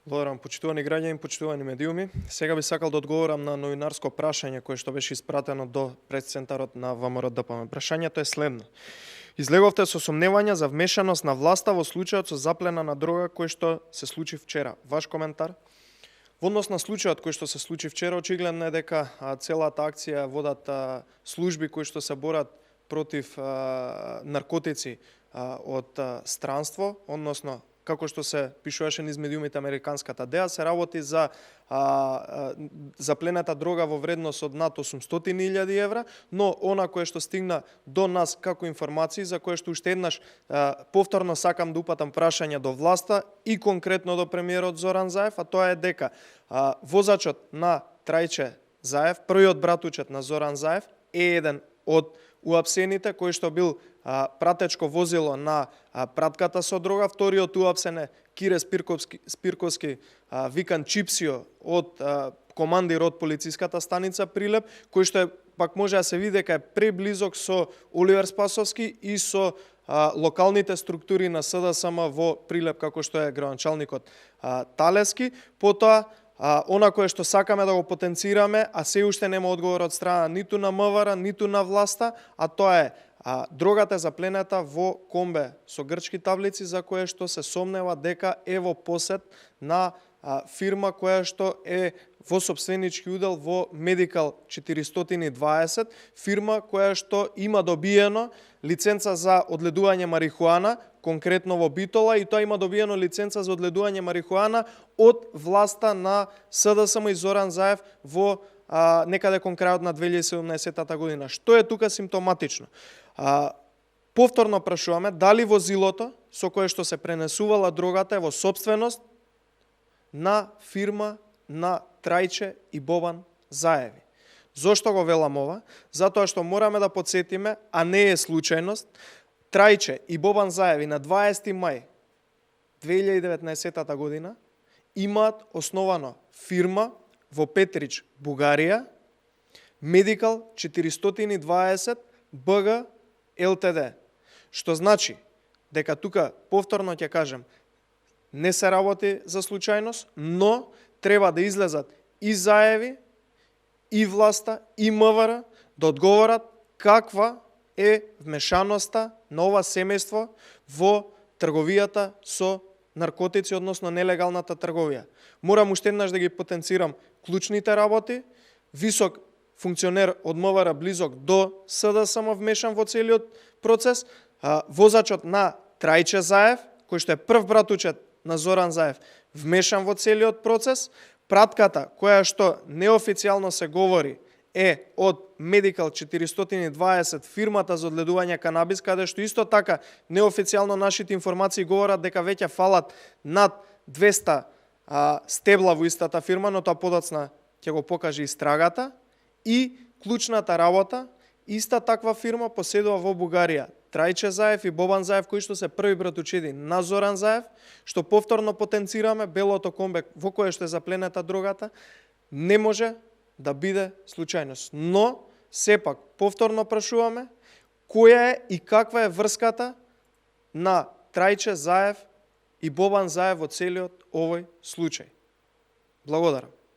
Благодарам, почитувани граѓани, почитувани медиуми. Сега би сакал да одговорам на новинарско прашање кое што беше испратено до пресцентарот на ВМРО-ДПМ. Прашањето е следно. Излеговте со сомневања за вмешаност на власта во случајот со заплена на дрога кој што се случи вчера. Ваш коментар? Во однос на случајот кој што се случи вчера, очигледно е дека целата акција водат служби кои што се борат против наркотици од странство, односно како што се пишуваше низ медиумите американската ДЕА, се работи за заплената дрога во вредност од над 800.000 евра, но она кое што стигна до нас како информации, за кое што уште еднаш повторно сакам да упатам прашање до власта и конкретно до премиерот Зоран Заев, а тоа е дека возачот на Трајче Заев, првиот братучет на Зоран Заев, е еден од уапсените кој што бил пратечко возило на пратката со дрога. Вториот уапсен е Кире Спирковски, викан Чипсио, од командир од полициската станица Прилеп, кој што е, пак може да се види дека е преблизок со Оливер Спасовски и со локалните структури на СДСМ во Прилеп, како што е градоначалникот Талески. Потоа, она кое што сакаме да го потенцираме, а се уште нема одговор од страна ниту на МВР, ниту на власта, а тоа е дрогата е заплената во комбе со грчки таблици, за кое што се сомнева дека е во посед на фирма која што е во сопственички удел во Medical 420, фирма која што има добиено лиценца за одледување марихуана, конкретно во Битола, и тоа има добиено лиценца за одледување марихуана од власта на СДСМ и Зоран Заев во некаде кон крајот на 2017 година. Што е тука симптоматично? Повторно прашуваме дали возилото со кое што се пренесувала дрогата е во собственост на фирма на Трајче и Бобан Заеви. Зошто го велам ова? Затоа што мораме да подсетиме, а не е случајност, Трајче и Бобан Заеви на 20 мај 2019 година имаат основано фирма во Петрич, Бугарија, Medical 420 БГ ЛТД. Што значи дека тука, повторно ќе кажем, не се работи за случајност, но треба да излезат и Заеви, и власта, и МВР да одговорат каква е вмешаноста на ова семејство во трговијата со наркотици, односно нелегалната трговија. Морам уште еднаш да ги потенцирам клучните работи, висок функционер од МВР близок до СДСМ вмешан во целиот процес, возачот на Трајче Заев, кој што е прв братучет на Зоран Заев, вмешан во целиот процес, пратката која што неофицијално се говори е од Medical 420, фирмата за одледување канабис, каде што исто така неофицијално нашите информации говорат дека веќе фалат над 200 стебла во истата фирма, но тоа подоцна ќе го покаже истрагата. И клучната работа, иста таква фирма поседува во Бугарија Трајче Заев и Бобан Заев, кои што се први братучеди на Зоран Заев, што повторно потенцираме белото комбе во кое што е заплената дрогата, не може да биде случајност. Но, сепак, повторно прашуваме, која е и каква е врската на Трајче Заев и Бобан Заев во целиот овој случај. Благодарам.